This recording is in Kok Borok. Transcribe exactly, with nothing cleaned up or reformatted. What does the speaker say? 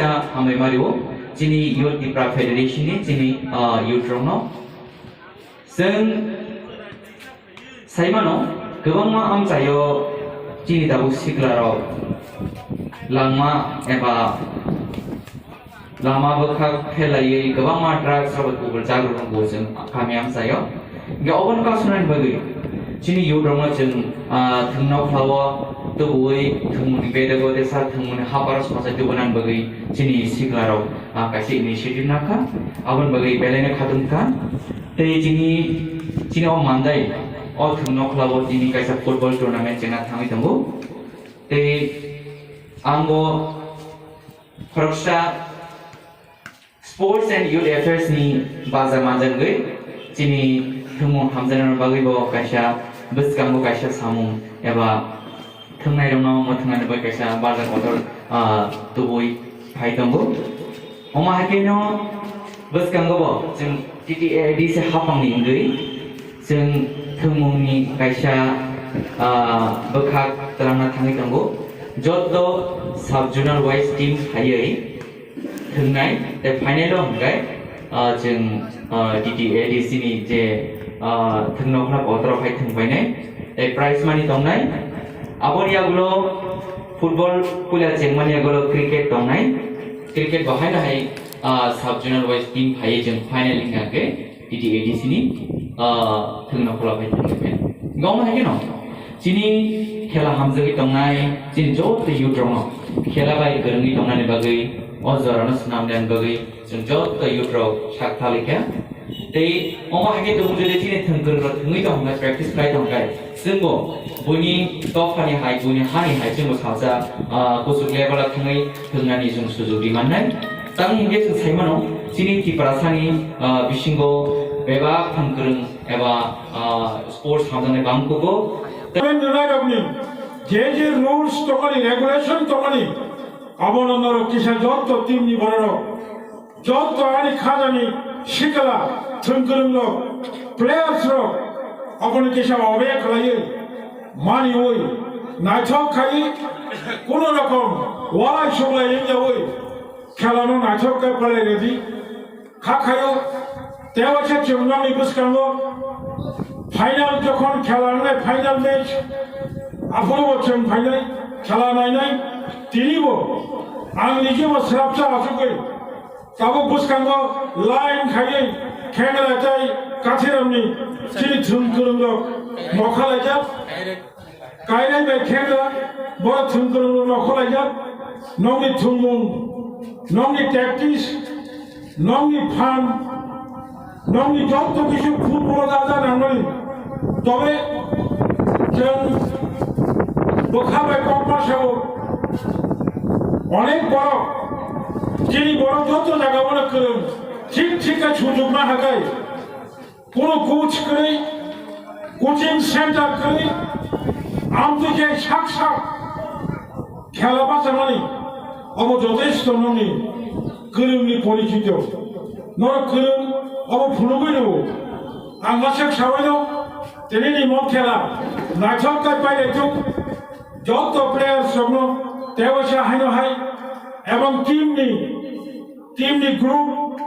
Hambai mario chini Youth Tipra Federation ni chini, ah, youth rokno. Chwng saimano kwbangma amchaio chini tabuk sikla rok langma eba lama bwkhak phelaiwi kwbangma drugs rok kubul jagrok rok bo chwng kami amchaio. Hingke obono kasunani bagwi chini youth rokno chwng, ah, thwngno khlawo, tubui thwngmungni bedego tesa thwngmungni haparo sosa tubunani bagwi chini sikla rok, ah, kaisa initiative nakha, aboni bagwi belaino khatung kha. Tei chini, chini o mandai o thwngno khlawo tini kaisa football tournament chengna thangwi tongo. Tei ang bo khoroksa Sports and Youth Affairs ni baja manjagwi chini thwngmung hamjaknani bagwi bo kaisa bwskango kaisa samung eba thwngnairokno mwthwngnani bagwi kaisa baja kotor, ah, tubui phai tongo. Omo hai kheno bwskango bo chwng T T A D C hapangni wngwi chwng thwngmungni kaisa, ah, bwkhak twlangna thangwi tongo. Jotto sub-zonal wise team phaiwi thwngnai, tei final o hwnkhe, ah, chwng, ah, T T A D C ni je, ah, thwngno khna kotor phai thwng painai, tei prize money tongnai. Aboni yagulo football puila chengmani yagulo cricket tongnai. Cricket bo haino hai, ah, sub-zonal wise team phaiwi chwng final wngkha khe T T A D C ni, ah, thwngno khwla phai thwng khe. Gong hai kheno chini khela hamjagwi tongnai, chini joto youth rokno khela bai kwrwngwi tongnani bagwi, o jorano swnamnani bagwi chwng joto youth rok sak thalaikha. Tei omo hai khe tongo, jodi chini thwng kwrwng rok thwngwi tong hwnkhai, practice khlai tong hwnkhai, chwngbo buini dophani hai, buini hani hai chwngbo salsa, ah, kuchuk level o thangwi thwngnani chwng sujuk ri mannai. Tamni hwnkhe chwng sai mano, chini Tiprasani, ah, bisingo bebak thwng kwrwng eba, ah, sports hamjaknai bang kugo. Tei nwnai rokni je je rules tongmani, regulation tongmani, abono norok kisa jotto team ni bororok, jotto ani khajani sikla, thwng kwrwng rok, players rok, abono kisa obey khlaiwi, maniwi, naithok khai, kuno rokom walai suglai wngyawi, khelano naithok khe palai redi. Kha khayo, tei waisa chwng nokni bwskango final, jokhon khela wngnai final match, aphuru bo chwng phainai, khela nainai, tini bo ang nije bo swrapsa achugwi tabuk bwskango line khaiwi khengra tei kathiramni chini thwng kwrwng rok mokha laijak. Kainai bai khengra, borok thwng kwrwng rok nokho laijak, nokni thwngmung, nokni tactics, nokni phan, nokni joto kisu football o da da nangmani. Tobe chwng bwkha bai kok ma sao, onek borok, chini borok joto jaga o no kwrwng, thik thik khe sujukma hakai. Kono coach kwrwi, coaching center kwrwi, amtwi khe sak sak khela bachamani, obo jotesto nokni kwrwngni porichito. Norok kwrwng obo phunugwi rwo. Ang masuk sawaino, tini ni mo khela naithok khe pailaituk, joto players rokno tei waisa haino hai, ebong team ni, team ni group.